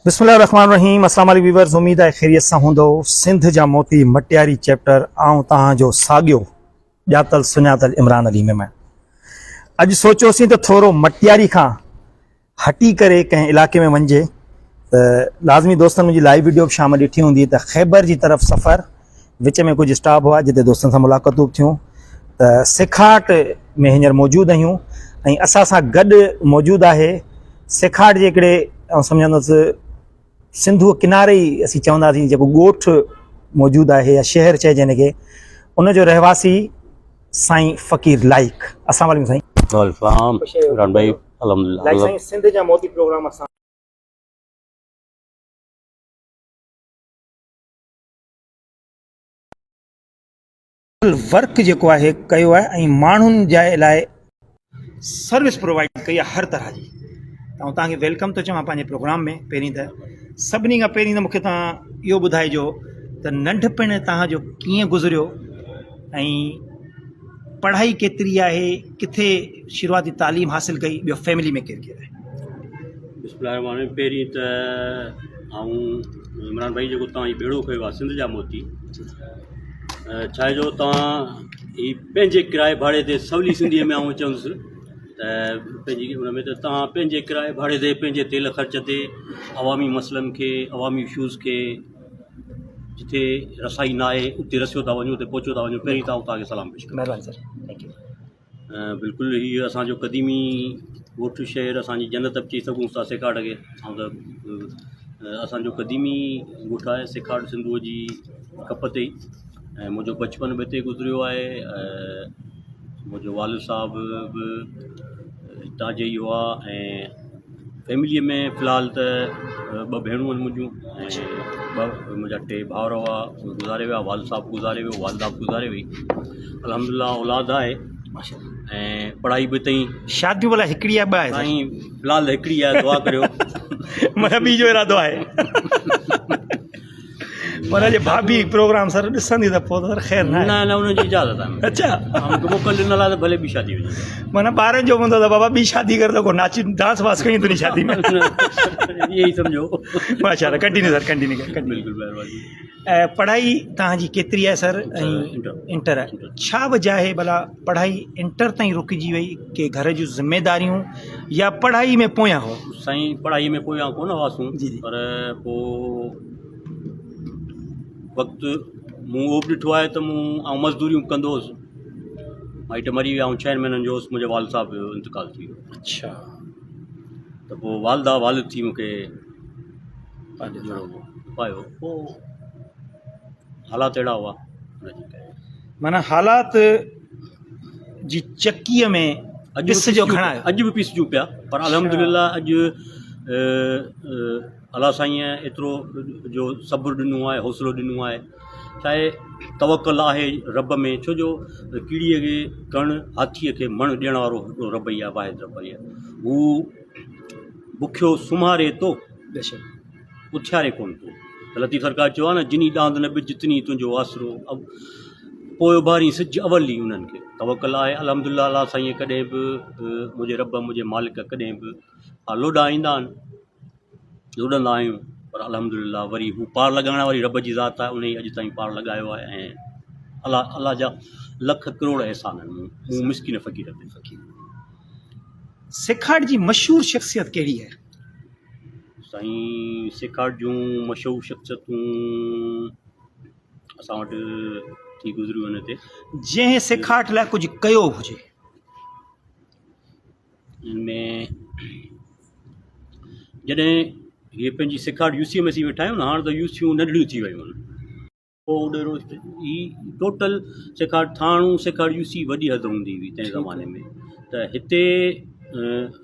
بسم الله الرحمن الرحيم السلام عليڪم ويورز اميد آهي خيريت سان هوندو سنڌ جا موتي مٽياري چيپٽر آئون توهان جو ساڳيو ڄاتل سڃاتل عمران علي ميمڻ اڄ سوچيوسين ته ٿورو مٽياري کان هٽي ڪري ڪنهن علائقي ۾ وڃجي ته لازمي دوستن منهنجي لائيو ويڊيو به شام ڏٺي هوندي ته خيبر جي طرف سفر وچ ۾ ڪجهه اسٽاپ هئا جتي دوستن سان ملاقاتون به ٿيون ته سيکاٽ ۾ هينئر موجود آهيون ۽ اسان سان گڏ موجود آهي سيکاٽ جي هڪڙي آئون سمجهندس سنڌوء ڪناري ئي اسين چونداسين جيڪو ڳوٺ موجود آهي يا شهر چئجي هن کي ان جو رهواسي سائين فقير لائق السلام عليڪم سائين وعليڪم السلام عمران ڀائي الحمدلله لائق سائين سنڌ جا موتي پروگرام اسان ورڪ جيڪو آهي ڪيو آهي ۽ ماڻهن جي لاء سروس پرووائيڊ ڪئي آهي هر طرح جي ته آئون توهان کي welcome ٿو چوان پنهنجي پروگرام ۾ پهرين ته سڀني کان پهرين ته مونکي توهان اهو ٻڌائجو ته ننڍپڻ توهان جو ڪيئن گذريو ۽ پڙهائي ڪيتري آهي ڪٿي شروعاتي تعليم حاصل ڪئي ٻيو فيملي ۾ ڪير ڪير آهي. بسم الله الرحمن الرحيم پهرين ته آئون عمران ڀائي جيڪو توهان هي ٻيڙو کنيو آهي سنڌ جا موتي ڇا آهي جو توهان هي پنهنجي ڪرائي ڀاڙي تي سولي سنڌيء ۾ آئون چوندس ته پنهنجي ان ۾ ته توهان پنهنجي ڪرائي ڀاڙي تي پنهنجي تيل خرچ تي عوامي مسئلن کي عوامي اشوز کي جتي رسائي نه آهي اتي رسيو ٿا وڃو اتي پهچو ٿا وڃو پهرين ته آئون توهان کي سلام پيش ڪريان مهرباني سر thank you بلڪل هي اسان جو قديمي ڳوٺ شهر اسان جي جنت به چئي سگهون ٿا سيکاٽ کي ته اسان جو قديمي ڳوٺ آهي سيکاٽ سنڌوء جي ڪپ تي ئي ۽ منهنجو بچپن به هتي گذريو آهي ۽ منهنجو والد صاحب به هتان جا ئي هئا ۽ فيمليء ۾ في الحال ته ٻه ڀيڻون آهن منهنجون ۽ ٻه منهنجا ٽي ڀائر هئا اهي گذاري ويا والد صاحب گذاري ويو والده به گذاري وئي الحمد لله اولاد آهي ۽ پڙهائي به تئين شاديون ڀلا هڪڙي آهي ٻه آهي سائين في الحال هڪڙي آهي دعا ڪريو معنيٰ ٻي جو ارادو آهي پر اڄ ڀاڀي پروگرام سر ڏسندي ته پوء ته خير نه نه نه انهن جي اجازت آهي اچها مونکي موڪل ڏنل آهي ته ڀلي ٻي شادي هجي معنيٰ ٻارن جو هوندو ته بابا ٻي شادي ڪر ته ڪو ناچ ڊانس واس کڻي تنهنجي شادي ۾ ائين ئي سمجهو ماشاءالله ڪنٽينيو سر ڪنٽينيو ڪر بلڪل مهرباني پڙهائي توهان جي ڪيتري آهي سر ۽ انٽر آهي ڇا وجه آهي ڀلا پڙهائي انٽر تائين رڪجي وئي ڪي گهر جون ذميداريون يا پڙهائي ۾ پويان هو سائين پڙهائي ۾ پويان ڪونه هئاسون پر پوء وقت مون اهو به ڏٺو آهي ته مون آئون مزدوريون به ڪندو هوس مائٽ مري ويا آئون ڇهن مهينن جو هوس منهنجي والد صاحب جو انتقال ٿي ويو اڇا ته پوء والده والد ٿي مونکي پايو پوء حالات اهڙا هئا ان جي ڪري معنيٰ حالات جي چڪيء ۾ اڄ پسجو گهڻا آهيو اڄ به پسجون پيا پر الحمدلله اڄ الله سائينء ايترو جو صبر ڏنو آهي حوصلو ڏنو آهي چاهي توڪل آهي رب ۾ ڇو جو ڪيڙي کي ڪڻ هاٿيء کي مڻ ڏيڻ وارو هڪڙو رب ئي آهي واحد رب ئي آهي هو بکيو سمهاري ٿو اٿياري ڪونه ٿو ته لطيف سرڪار چيو آهي نه جني ڏاند نه ٻج تني تنهنجو آسرو پوء اڀارين سج اول ئي انهن کي توڪل آهي الحمد لله الله سائينء ڪڏهن به منهنجي رب منهنجي مالڪ ڪڏهن به ها لوڏا ايندا آهن لڏندا آهيون پر الحمد لله وري هو پار لڳائڻ واري رب جي ذات آهي انهي اڄ تائين پار لڳايو آهي ۽ الله الله جا لک ڪروڙ احسان آهن مون مون مسڪين فقير تي فقير سيکاٽ جي مشهور شخصيت ڪهڙي آهي؟ سائين سيکاٽ جون مشهور شخصيتون اسان وٽ ٿي گذريون آهن هتي جنهن سيکاٽ لاء ڪجهه ڪيو هجي. ان ۾ جڏهن هي پنهنجي سيکاٽ يو سي ۾ اسين ويٺا آهيون نه هاڻ ته يو سيون ننڍڙيون ٿي ويون آهن پوء اڏيرو هي ٽوٽل سيکاٽ ٿاڻو سيکاٽ يو سي وڏي حد هوندي هئي تنهن زماني ۾ ته هتي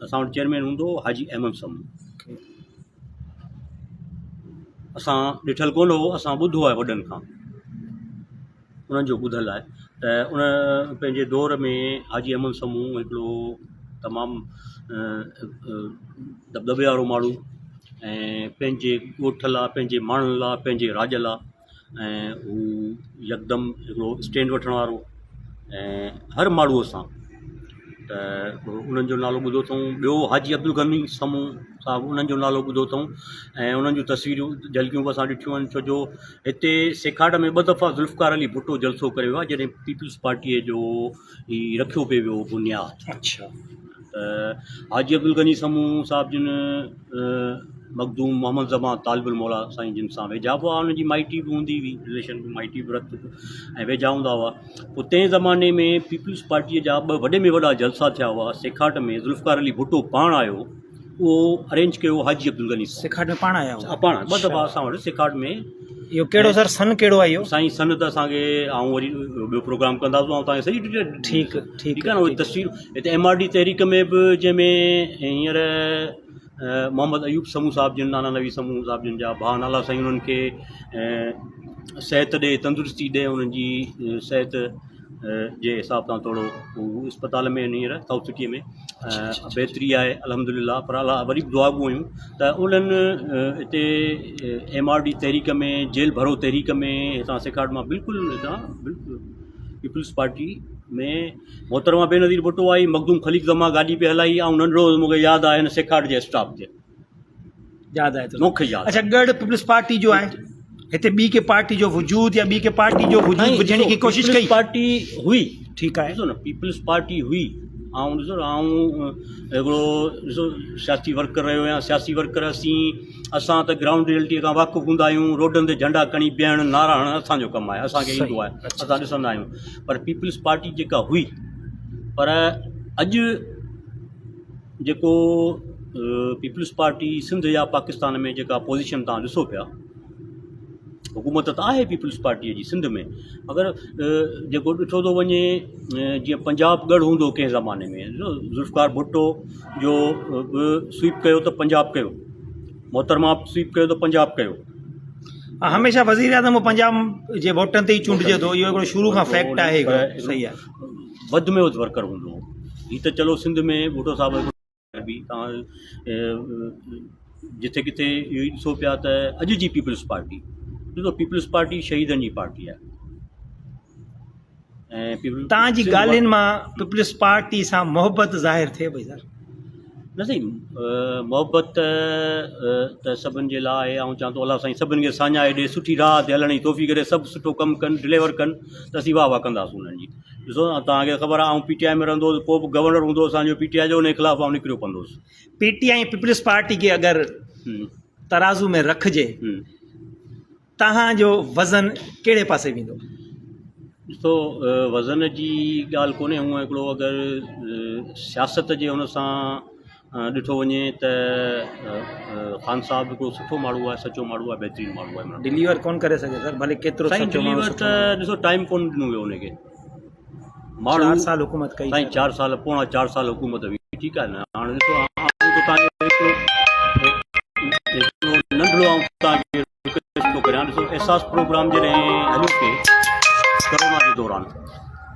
اسان وٽ چيئرمين هوندو هو حاجي احمد سمون اسان ڏٺل ڪونه هو اسان ٻڌو آهي وڏن کان انهن جو ٻڌل آهي ته ان پنهنجي دور ۾ حاجي احمد سمون هڪڙو تمام دٻدٻي وارو ماڻهو ۽ پنهنجي ڳوٺ لاءِ پنهنجي ماڻهن لاءِ پنهنجي راڄ لاءِ ۽ هو يڪدم هڪڙو اسٽينڊ وٺڻ وارو ۽ هر ماڻهوءَ سان. ته انهن جو نالو ٻڌو اٿئون ٻيو حاجي عبدالغني سمون صاحب انهن جو نالو ٻڌو اٿئون ۽ انهن جون تصويرون جهلڪيون به اسان ڏٺيون آهن ڇو جو هتي سيکاٽ ۾ ٻه دفعا ذوالفقار علي ڀٽو جلسو ڪري ويو آهي جڏهن پيپلز پارٽيء جو هي رکيو پئي ويو بنياد اڇا ته حاجي عبدالغني سمون صاحب جن مخدوم محمد زمان طالب الموليٰ سائين جن سان ويجها به هئا انهن جي مائٽي به هوندي هئي رليشن به مائٽي به رت ۽ ويجها هوندا هئا پوء تنهن زماني ۾ پيپلز پارٽيء جا ٻه وڏي ۾ وڏا جلسا ٿيا هئا سيکاٽ ۾ ذوالفقار علي ڀٽو پاڻ آيو اهو ارينج ڪيو حاجي عبدالغني صاحب سيکاٽ ۾ پاڻ آيا هئا پاڻ ٻه دفعا اسان وٽ سيکاٽ ۾ اهو ڪهڙو سر سن ڪهڙو آهي اهو سائين سن ته اسان کي آئون وري ٻيو پروگرام ڪنداسون آئون توهان کي سڄي ڊيٽيل ٺيڪ ٺيڪ ٺيڪ آهي نه اهي تصوير هتي ايم آر ڊي تحريڪ ۾ به جنهن ۾ هينئر محمد ايوب سمون صاحب جن نانا نبي سمون صاحب جن جا ڀاء نالا سائين انهن کي صحت ڏي تندرستي ڏي انهن جي صحت جي حساب سان ٿورو هو اسپتال ۾ آهن هينئر سائوٿ سٽيء ۾ بهتري آهي الحمد لله پر الله وري به دعا گو آهيون ته انهن هتي ايم آر ڊي تحريڪ ۾ جيل ڀرو تحريڪ ۾ هتان سيکاٽ مان بلڪل هتان بلڪل پيپلز پارٽي ۾ محترمه بينظير ڀٽو آئي مخدوم خليق زمان گاڏي پئي هلائي آئون ننڍڙو هوس مونکي ياد آهي هن سيکاٽ جي اسٽاپ تي ياد آهي مون کي ياد اچھا ڳڙ پيپلز پارٽي جو آهي هتي ٻي ڪي پارٽي جو وجود يا ٻي ڪي پارٽي جو وجود وجهڻ جي ڪوشش ڪئي پارٽي هئي ٺيڪ آهي ڏسو نه پيپلز پارٽي هئي آئون ڏسو آئون هڪڙو ڏسو سياسي ورڪر رهيو آهيان سياسي ورڪر اسين اسان ته گرائونڊ ريئلٽي کان واقف هوندا آهيون روڊن تي جهنڊا کڻي بيهڻ نعرا هڻڻ اسان جو ڪم آهي اسان کي ايندو آهي اسان ڏسندا آهيون پر پيپلز پارٽي جيڪا هئي پر اڄ جيڪو پيپلز پارٽي سنڌ يا پاڪستان ۾ جيڪا پوزيشن تان ڏسو پيا حڪومت ته آهي پيپلز پارٽيء جي سنڌ ۾ مگر جيڪو ڏٺو ٿو وڃي جيئن پنجاب ڳڙهه هوندو هو ڪنهن زماني ۾ ذوالفقار ڀٽو جو به سوئيپ ڪيو ته پنجاب ڪيو محترمه به سوئيپ ڪيو ته پنجاب ڪيو. هميشه وزير اعظم پنجاب جي ووٽن تي ئي چونڊجي ٿو اهو هڪڙو شروع کان فيڪٽ آهي هڪڙو صحيح آهي. وڌ ۾ وڌ ورڪر هوندو هو هي ته چلو سنڌ ۾ ڀٽو صاحب به توهان جتي ڪٿي اهو ئي ڏسو پيا ته اڄ جي پيپلز پارٽي ڏسو پيپلز پارٽي شهيدن جي پارٽي آهي ۽ توهان جي ڳالهين مان پيپلز پارٽي سان محبت ظاهر ٿئي پئي سر. نه سائين محبت ته سڀن جي لاء آهي آئون چوان ٿو الله سائين سڀن کي ساڃاهه ڏي سٺي راهه تي هلڻ جي توفيق ڏي سڀ سٺو ڪم ڪن ڊليور ڪن ته اسين واهه واهه ڪنداسون انهن جي ڏسو توهان کي خبر آهي آئون پي ٽي آء ۾ رهندو هوس پوء به گورنر هوندو هو اسان جو پي ٽي آء جو ان جي خلاف آئون نڪريو پوندو هوس. پي ٽي آء ۽ پيپلز پارٽي کي اگر ترازو ۾ رکجي تهان جو وزن ڪهڙي پاسي ويندو؟ ڏسو وزن جي ڳالهه ڪونهي هونء هڪڙو اگر سياست جي ان سان ڏٺو وڃي ته خان صاحب هڪڙو سٺو ماڻهو آهي سچو ماڻهو آهي بهترين ماڻهو آهي. ڊليور ڪونه ڪري سگهيو سر ڀلي ڪيترو سائين سچو ماڻهو ڊليور سٺو ته ماڻهو. ڏسو ٽائيم ڪونه ڏنو ويو ان کي ماڻهو 4 سال حڪومت ڪئي سائين 4 سال پوڻا 4 سال حڪومت هئي ٺيڪ آهي نه هاڻي ڏسو آئون ته توهان کي هڪڙو هڪڙو ننڍڙو آئون توهان کي رڪويسٽ ٿو ڪريان ڏسو احساس پروگرام جڏهن هليو پئي ڪرونا جي دوران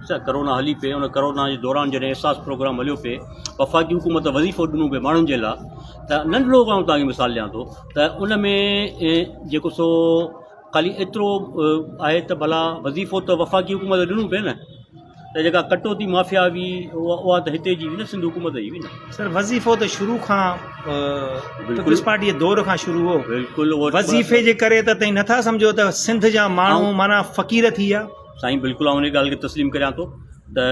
ڏسا ڪرونا هلي پئي ان ڪرونا جي دوران جڏهن احساس پروگرام هليو پئي وفاقي حڪومت وظيفو ڏنو پئي ماڻهن جي لاء ته ننڍڙو آئون توهان کي مثال ڏيان ٿو ته ان ۾ جيڪو سو خالي ايترو آهي ته ڀلا وظيفو ته وفاقي حڪومت ڏنو پئي نه ته جيڪا ڪٽوتي مافيا هئي اها ته هتي جي هئي نه سنڌ حڪومت جي هئي نه. سر وظيفو ته شروع کان پيپلز پارٽي جي دور کان شروع هو بلڪل وظيفي جي ڪري ته تئين نٿا سمجهو ته سنڌ جا ماڻهو معنيٰ فقير ٿي ويا. سائين بلڪل آئون ان ڳالهه کي تسليم ڪريان ٿو ته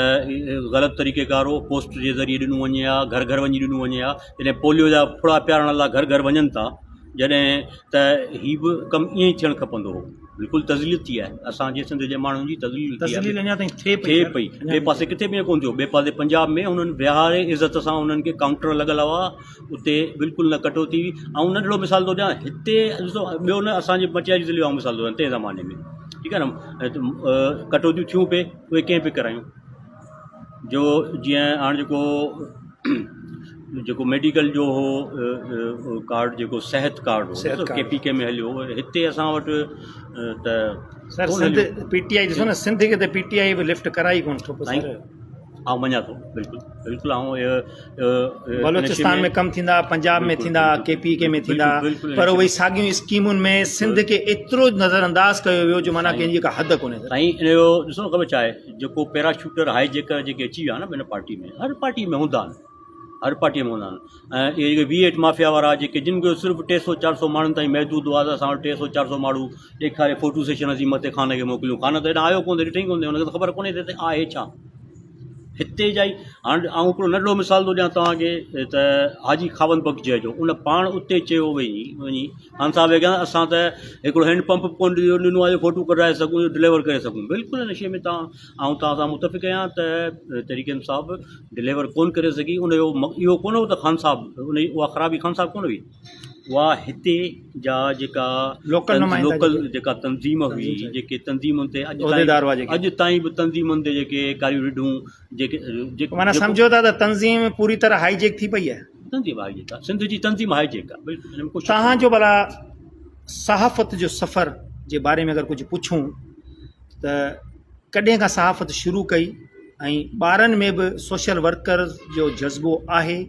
غلط طريقي ڪار هو پوسٽ جي ذريعي ڏنو وڃي ها گهر گهر وڃي ڏنو وڃي ها جڏهن پوليو جا ڦڙا پيارڻ لاء گهر گهر وڃن ٿا جڏهن ته هي به ڪم ائين ئي ٿيڻ کپندو هو. بلڪل تذليل ٿي آهي اسان جي سنڌ جي ماڻهن جي تذليل ٿي آهي. تذليل اڃا تائين ٿئي پئي ٿئي پئي. ٻئي پاسي ڪٿي به ائين ڪونه ٿيو. ٻئي پاسي پنجاب ۾ انهن ويهاري عزت سان انهن کي ڪائونٽر لڳل هئا اتي بلڪل نه ڪٽوتي هئي. آئون ننڍڙو مثال ٿو ڏيان هتي ڏسو ٻيو نه اسان جي مٽياري ضلعي جو آئون مثال ٿو ڏيان تنهن زماني ۾ ٺيڪ آهي نه ڪٽوتيون ٿيون پئي اهي ڪنهن پئي ڪرايون جو جيئن هاڻ جيڪو جيڪو ميڊيڪل جو هو ڪارڊ جيڪو صحت ڪارڊ هو ڪي پي ڪي ۾ هليو هتي اسان وٽ ته سر سنڌ پي ٽي آئي ڏسو نه سنڌ کي ته پي ٽي آئي به لفٽ ڪرائي ڪون ٿو سر. آئون مڃان ٿو بلڪل بلڪل آئون بلوچستان ۾ ڪم ٿيندا پنجاب ۾ ٿيندا ڪي پي ڪي ۾ ٿيندا پر اهي ساڳيون اسڪيمن ۾ سنڌ کي ايترو نظر انداز ڪيو ويو جو معنيٰ ڪنهن جي ڪا حد ڪونهي. سائين ان جو ڏسو نه خبر ڇا آهي جيڪو پيراشوٽر هائي جيڪر جيڪي اچي ويا نه ان پارٽي ۾ هر پارٽي ۾ هوندا آهن هر پارٽي ۾ هوندا آهن ۽ اهي جيڪي وي ايٽ مافيا وارا جيڪي جن جو صرف ٽي سو چار سو ماڻهن تائين محدود هئا ته اسان وٽ ٽي سو چار سو ماڻهو ڏيکاري فوٽو سيشن اسين مٿي خان کي موڪليون خان ته هيڏانهن آيو ڪونه ڏٺئي ڪونه هن کي ته خبر ڪونهي ته آهي ڇا هتي جا ئي هاڻ آئون هڪڙو ننڍڙو مثال ٿو ڏيان توهان کي ته حاجي خاوند بخش جي جو ان پاڻ اتي چيو وڃي وڃي خان صاحب کي اسان ته هڪڙو هينڊ پمپ به ڪونه ڏنو آهي جو فوٽو ڪڍرائي سگهون جو ڊليور ڪري سگهون بلڪل ان شيء ۾ توهان آئون توهان سان متفق آهيان ته تحريڪ انصاف ڊليور ڪونه ڪري سگهي ان جو اهو ڪونه هو ته خان صاحب ان جي اها خرابي خان صاحب ڪونه هئي اها هتي جا جيڪا لوڪل نمائندا لوڪل جيڪا تنظيم هئي جيڪي تنظيمن تي اڄ عهديدار هئا جيڪي اڄ تائين به تنظيمن تي جيڪي ڪاريون رڍون جيڪي معنيٰ سمجهو ٿا ته تنظيم پوري طرح هائي جيڪ ٿي پئي آهي تنظيم هائي جيڪ آهي سنڌ جي تنظيم هائي جيڪ آهي بلڪل ان ۾ ڪو شڪ توهان جو ڀلا صحافت جو سفر جي باري ۾ اگر ڪجهه پڇون ته ڪڏهن کان صحافت شروع ڪئي ۽ ٻارن ۾ به سوشل ورڪرز جو جذبو آهي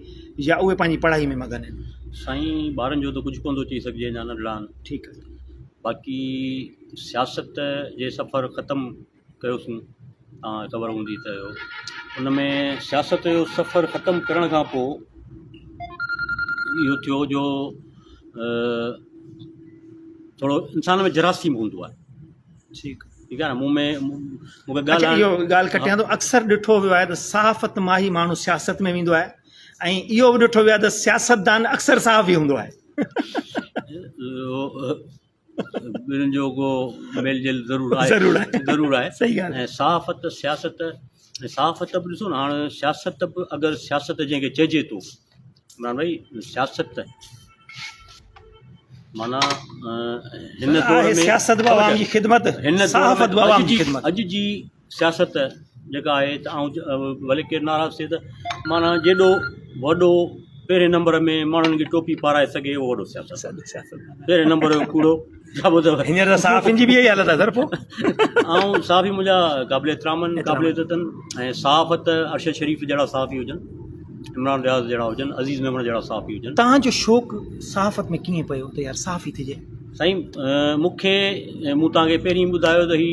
يا اهي پنهنجي پڙهائي ۾ مگن آهن؟ سائين ٻارن جو ته ڪجهه ڪونه ٿو چئي سگهجي اڃا ننڍڙا آهن. ٺيڪ آهي. باقي سياست جي سفر ختم ڪيوسون توهان کي خبر هوندي ته ان ۾ سياست جو سفر ختم ڪرڻ کان پوء اهو ٿيو جو ٿورو انسان ۾ جراثيم هوندو آهي. ٺيڪ ٺيڪ آهي نه مون ۾ مون کي اچا اهو ڳالهه ڪٽيان ٿو اڪثر ڏٺو ويو آهي ته صحافت مان ئي ماڻهو سياست ۾ ويندو آهي ۽ اهو به ڏٺو ويو آهي ته سياستدان اڪثر صحافي هوندو آهي. ٻنهن جو ڪو ميل جيل ضرور آهي ضرور آهي ضرور آهي صحيح ڳالهه ۽ صحافت سياست صحافت به ڏسو نه هاڻ سياست به اگر سياست جنهن کي چئجي ٿو عمران ڀائي سياست معنيٰ هن دور ۾ سياست به عوام جي خدمت هن صحافت به عوام جي خدمت اڄ جي سياست جيڪا آهي ته آئون ڀلي ڪير ناراض ٿئي ته معنيٰ جيڏو وڏو پهرين نمبر ۾ ماڻهن کي ٽوپي پارائي سگهي اهو وڏو سياست پهرين نمبر جو ڪوڙو هينئر ته صحافين جي به اها حالت آهي سر پوء آئون صحافي منهنجا قابل احترام آهن قابل عزت آهن ۽ صحافت ارشد شريف جهڙا صحافي هجن عمران رياض جهڙا هجن عزيز ميمڻ جهڙا صحافي هجن. توهان جو شوق صحافت ۾ ڪيئن پيو ته يار صحافي ٿجي؟ سائين مون کي مون توهان کي پهرين ٻڌايو ته هي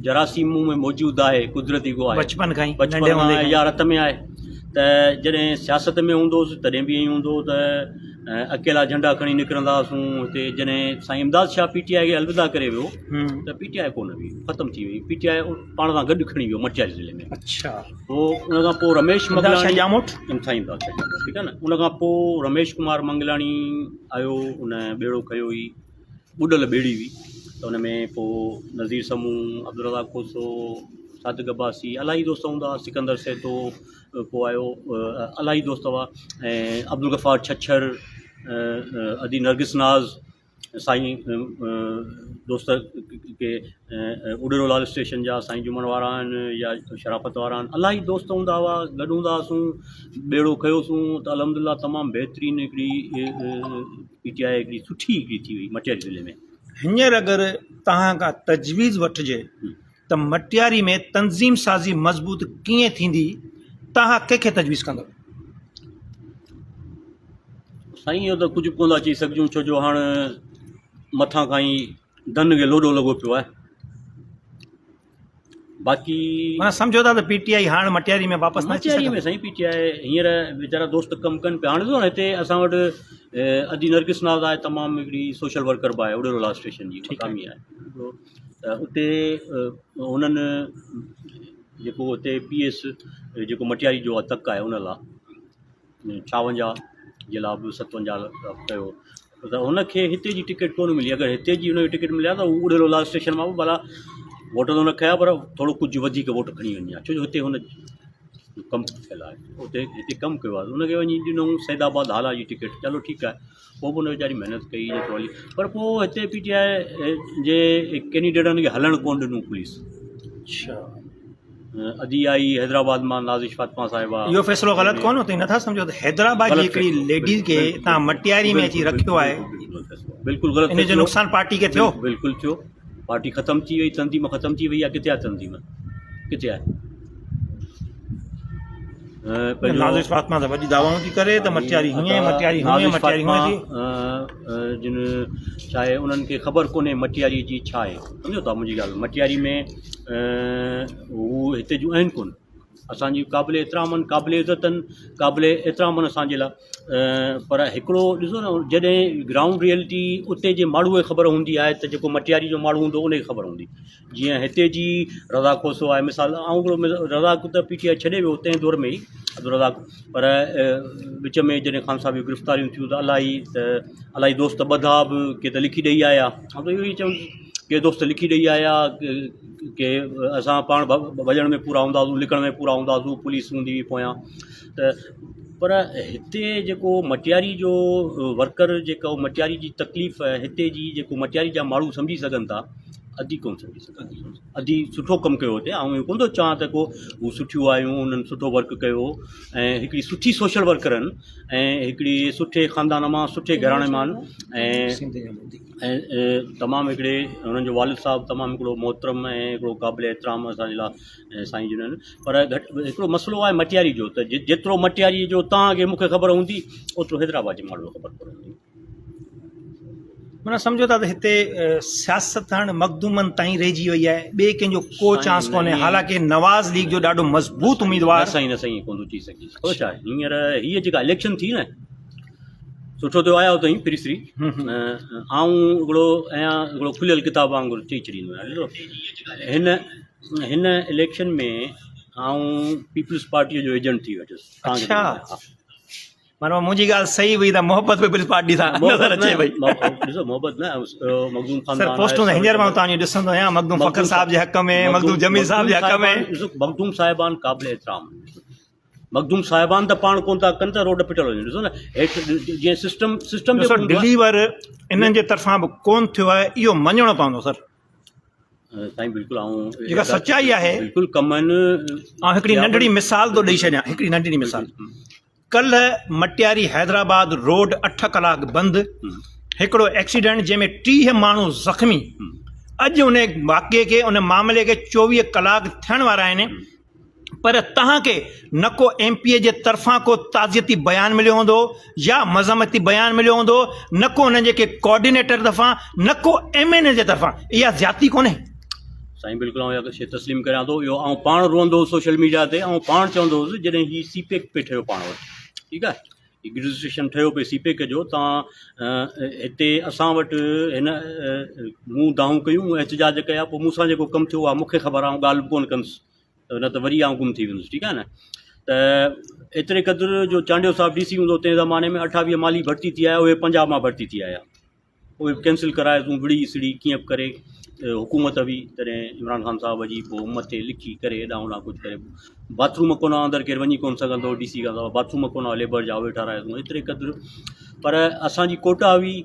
جراثيم مون ۾ موجود آهي قدرتي گو آهي بچپن کان ئي بچپن کان يا رت ۾ آهي ته جڏهن سياست ۾ هوندو هوس تڏهن به ائين هوندو هو ته اڪيلا جهنڊا کڻي نڪرندا هئاسون هتي جڏهن سائين امداد شاهه پي ٽي آء کي الوداع ڪري ويو ته پي ٽي آء ڪونه هئي ختم ٿي وئي پي ٽي آء پاڻ سان گڏ کڻي ويو مٽياري ضلعي ۾ اڇا پوء ان کان پوء رميش مگلاڻي ڄاموٽ سائين امداد شاهه ڄاموٽ ٺيڪ آهي نه ان کان پوء رميش ڪمار منگلاڻي آيو ان ٻيڙو کنيو هئي ٻڏل ٻيڙي هئي ته ان ۾ پوء نذير سمون عبدالرزاق کوسو صادق عباسي الاهي دوست هوندا هئا سڪندر سهتو پوء آيو الاهي دوست هئا ۽ عبدالغفار ڇڇر ادي نرگس ناز سائين دوست ڪي اڏرو لال اسٽيشن جا سائين جمن وارا آهن يا شرافت وارا آهن الاهي دوست هوندا هئا گڏ هوندا هئاسون ٻيڙو کنيوسون ته الحمد لله تمام بهترين هڪڙي پي ٽي آء هڪڙي سٺي هڪڙي ٿي وئي مٽياري ضلعي ۾. هينئر اگر توهان کان تجويز وٺجي ته مٽياري ۾ تنظيم سازي مضبوط ڪيئن ٿيندي، توهان ڪنهن کي تجويز ڪندؤ؟ سائين اهو ته ڪجهه به ڪونه ٿا چئي سگهجون ڇو جو هاڻ مٿان کان ئي ڌن کي لوڏو لڳو پيو آهي باقي معنيٰ سمجهو ٿا ته پي ٽي آء هاڻ مٽياري ۾ واپس نه اچي مٽياري ۾ سائين پي ٽي آء هينئر ويچارا دوست ڪم ڪن پيا هاڻ ڏسو نه هتي اسان وٽ ادي نرگس ناز آهي تمام هڪڙي سوشل ورڪر به آهي اڏيرو لال اسٽيشن جي مقامي آهي ته اتي انهن جيڪو اتي پي ايس جيڪو مٽياري جو تڪ آهي ان لاء ڇاونجاهه جي لاء به ستونجاهه ڪيو ته هن کي هتي جي ٽڪيٽ ڪونه ملي اگر هتي جي هن کي ٽڪيٽ ملي ها ته هو اڏيرو لال اسٽيشن مان به ڀلا ووٽ ته هن کنيا پر ٿورو ڪجهه وڌيڪ ووٽ کڻي وڃي ها ڇو جو هتي هن ڪم ٿيل آهي اتي هتي ڪم ڪيو آهي هن کي وڃي ڏنو سيد آباد هالا جي ٽڪيٽ چلو ٺيڪ آهي پوء به هن ويچاري محنت ڪئي جيترو هلي پر پوء هتي پي ٽي آء جي ڪينڊيڊيٽن کي هلڻ ڪونه ڏنو پوليس. اڇا. ادي آئي حيدرآباد مان نازش فاطمه صاحبه. اهو فيصلو غلط ڪونه هو توهين نٿا سمجهو ته حيدرآباد جي هڪڙي ليڊيز کي توهان مٽياري ۾ اچي رکيو آهي بلڪل غلط ان جو نقصان پارٽي کي ٿيو. بلڪل ٿيو پارٽي ختم ٿي وئي تنظيم ختم ٿي وئي آهي ڪٿي آهي تنظيم ڪٿي آهي. پنهنجو نازش فاطمه ته وڏي دعوائون ٿي ڪري ته مٽياري هيئن مٽياري هونئن مٽياري هونئن ٿي. جن ڇا آهي انهن کي خبر ڪونهي مٽياري جي ڇا آهي سمجهو ٿا منهنجي ڳالهه مٽياري ۾ هو هتي جون آهن ڪون اسانجي قابل احترام آهن قابل عزت آهن قابل احترام آهن اسانجي لاء پر هڪڙو ڏسو نه جڏهن گرائونڊ ريئلٽي اتي جي ماڻهوء کي خبر هوندي آهي ته جيڪو مٽياري جو ماڻهو هوندو ان کي خبر هوندي جيئن هتي جي رزاق کوسو آهي مثال آئون هڪڙو رزاق ته پي ٽي آء ڇڏي ويو تنهن دور ۾ ئي عبدالرزاق پر وچ ۾ جڏهن خان صاحب جون گرفتاريون ٿيون ته الائي ته الائي دوست ٻڌا به ڪي ته لکي ڏئي آيا آئون ته اهو ئي چوندس ڪي دوست لکي ڏئي آيا ڪي اسان پاڻ ڀڄڻ ۾ پورا هوندا هئاسون لڪڻ ۾ پورا هوندا هئاسون پوليس هوندي هئي پويان ته پر هتي جيڪو مٽياري جو ورڪر جيڪو مٽياري جي تڪليف هتي جي جيڪو مٽياري جا ماڻهو سمجهي سگهن ٿا ادي ڪونه سمجهي سگهندي. ادي سٺو ڪم ڪيو هتي آئون اهو ڪونه ٿو چوان ته ڪو هو سٺيون آيون انهن سٺو ورڪ ڪيو ۽ هڪڙي سٺي سوشل ورڪر آهن ۽ هڪڙي سٺي خاندان مان سٺي گهراڻي مان ۽ ۽ تمام هڪڙي هنن جو والد صاحب تمام هڪڙو محترم ۽ هڪڙو قابل احترام اسان جي لاء سائين جن آهن پر گهٽ هڪڙو مسئلو آهي مٽياري جو ته جيترو مٽياري جو توهان کي مون کي خبر هوندي اوترو حيدرآباد جي ماڻهو کي خبر ڪونه هوندي. معنيٰ سمجهو ٿا ته هتي سياست هاڻ مخدومن تائين رهجي وئي آهي ٻئي ڪنهن جو ڪو چانس ڪونهي حالانڪه نواز ليگ جو ڏاڍو مضبوط اميدوار نه سائين نه سائين ڪونه ٿو چئي سگهجي خبر ڇا هينئر هيء جيڪا اليڪشن ٿي نه سٺو ٿيو آيا اٿئي فري سري آئون هڪڙو آهيان هڪڙو کليل ڪتاب وانگر چئي ڇڏيندو آهيان ڏسو هن هن اليڪشن ۾ آئون پيپلز پارٽيء جو ايجنٽ ٿي ويٺس اڇا معنيٰ منهنجي ڳالهه صحيح هئي ته محبت پيپلز پارٽي سان نظر اچي پئي. ڏسو محبت نه مخدوم خاندان سر پوسٽون ته هينئر مان توهان جون ڏسندو آهيان مخدوم فخر صاحب جي حق ۾ مخدوم جميل صاحب جي حق ۾ ڏسو مخدوم صاحبان قابل احترام مخدوم صاحبان ته پاڻ ڪون ٿا ڪن ته روڊ ڦٽل هجن ڏسو نه هيٺ جيئن سسٽم سسٽم ڏسو ڊليور انهن جي طرفان به ڪون ٿيو آهي اهو مڃڻو پوندو سر. سائين بلڪل آئون جيڪا سچائي آهي بلڪل ڪم آهن. آئون هڪڙي ننڍڙي مثال ٿو ڏئي ڇڏيان هڪڙي ننڍڙي مثال ڪلهه مٽياري حيدرآباد روڊ اٺ ڪلاڪ بند، هڪڙو ايڪسيڊنٽ جنهن ۾ 30 ماڻهو زخمي، اڄ ان واقعي کي ان معاملي کي 24 ڪلاڪ ٿيڻ وارا آهن پر توهان کي نه ڪو ايم پي اي جي طرفان ڪو تعزيتي بيان مليو هوندو يا مذمتي بيان مليو هوندو نه ڪو انهن جي ڪنهن ڪوآرڊينيٽر طرفان نه ڪو ايم اين اي جي طرفان اها زيادتي ڪونهي؟ سائين بلڪل آئون اها شيء تسليم ڪريان ٿو اهو آئون پاڻ روئندو هوس سوشل ميڊيا تي آئون پاڻ چوندو هوس جڏهن هي سي پيڪ پئي ٺهيو پاڻ وٽ ٺيڪ آهي هي گريجوئيشن ٺهيو پئي سي پيڪ جو تان هتي اسان وٽ هن مون دانهون ڪيون مون احتجاج ڪيا پوء مون سان جيڪو ڪم ٿيو آهي مون کي خبر آهي آئون ڳالهه به ڪونه ڪندس نه ته وري آئون گم ٿي ويندس ٺيڪ آهي نه ته ايتري قدر جو چانڊيو صاحب ڊي سي هوندو تنهن زماني ۾ 28 مالي ڀرتي ٿي آيا اهي پنجاب مان ڀرتي ٿي آيا اهي به ڪينسل ڪرائي تون وڙهي سڙهي ڪيئن به ڪري حڪومت هئي تڏهن عمران خان صاحب جي پوء مٿي لکي ڪري هيڏانهن هوڏانهن ڪجهه ڪري باٿ روم ڪونه اندر ڪير وڃي ڪونه سگهندو هو ڊي سي کان سواء باٿ روم ڪونه هئا ليبر جا اهي ٺهرايا تون ايتري قدر پر اسانجي ڪوٽا هئي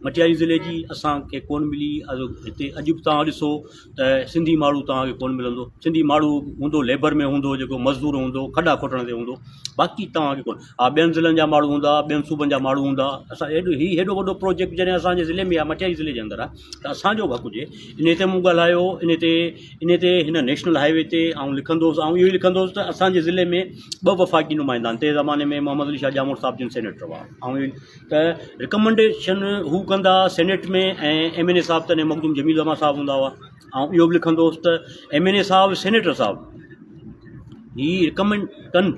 مٽياري ضلعي جي اسانکي ڪونه ملي هتي اڄ به توهان ڏسو ته سنڌي ماڻهو توهان کي ڪونه ملندو سنڌي ماڻهو هوندو ليبر ۾ هوندو جيڪو مزدور هوندو کڏا کوٽڻ تي هوندو باقي توهان کي ڪونه ها ٻين ضلعن جا ماڻهو هوندا ٻين صوبن جا ماڻهو هوندا اسان هيڏو هي هيڏو وڏو پروجيڪٽ جڏهن اسان جي ضلعي ۾ آهي مٽياري ضلعي جي اندر آهي ته اسان جو به حق هجي انهي تي مون ڳالهايو انهي تي انهي تي هن نيشنل هاء وي تي آئون لکندو هوس آئون اهو ئي لکندو هوس ته اسان جي ضلعي ۾ ٻه وفاقي نمائندا آهن تنهن زماني ۾ محمد علي شاهه ڄاموٽ صاحب جن سينيٽر هئا آئون اهو ته رڪمنڊيشن هو ڪندا سينيٽ ۾ ۽ ايم اين اي صاحب تڏهن مخدوم جميل الزمان صاحب هوندا هئا آئون اهو به لکندو هوس ته ايم اين اي صاحب سينيٽر صاحب هي رڪمنڊ ڪن